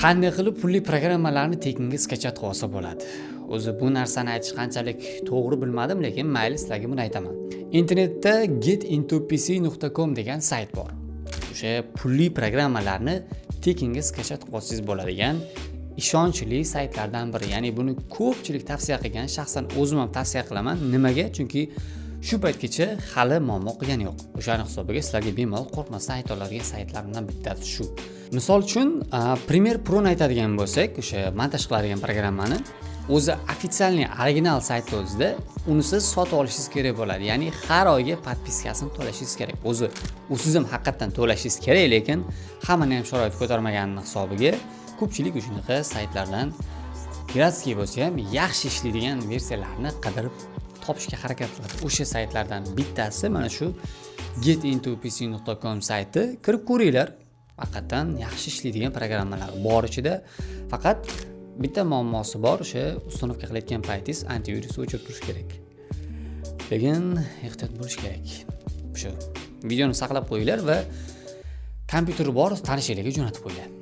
Qanday qilib pulli programmalarni tekinga скачать qilib olsa bo'ladi? O'zi bu narsani aytish qanchalik to'g'ri bilmadim, lekin mayli, sizlarga buni aytaman. Internetda getintopc.com degan sayt bor. O'sha pulli programmalarni tekinga скачать qilib olsangiz bo'ladigan ishonchli saytlardan biri. Ya'ni buni ko'pchilik tavsiya qilgan, shaxsan o'zim ham tavsiya qilaman. Nimaga? Chunki shu paytgacha hali muammo qilgani yo'q. O'shani hisobiga sizlarga bemalol, qo'rqmasdan ayta oladigan saytlarimdan bittasi shu. Misol uchun, Premiere Pro'ni aytadigan bo'lsak, o'sha montaj qiladigan programmani o'zi официальный, original saytni o'zida uni siz sotib olishingiz kerak bo'ladi. Ya'ni har oyga подписка sini to'lashingiz kerak. O'zi usiz ham haqiqatdan to'lashingiz kerak, lekin hammani ham sharoit ko'tarmaganini hisobiga ko'pchilik shunaqa saytlardan пиратский bo'lsa ham yaxshi ishlaydigan versiyalarni qidirib topishga harakat qiladi. O'sha saytlardan bittasi mana shu getintopc.com sayti. Kirib ko'ringlar. Haqiqatdan yaxshi ishlaydigan programmalar bor ichida. Faqat bitta muammosi bor, o'sha установка qilayotgan paytingiz antivirus o'chirib turish kerak. Lekin ehtiyot bo'lish kerak. Shu videoni saqlab qo'yinglar va kompyuteri bor tanishinglarga jo'natib qo'yinglar.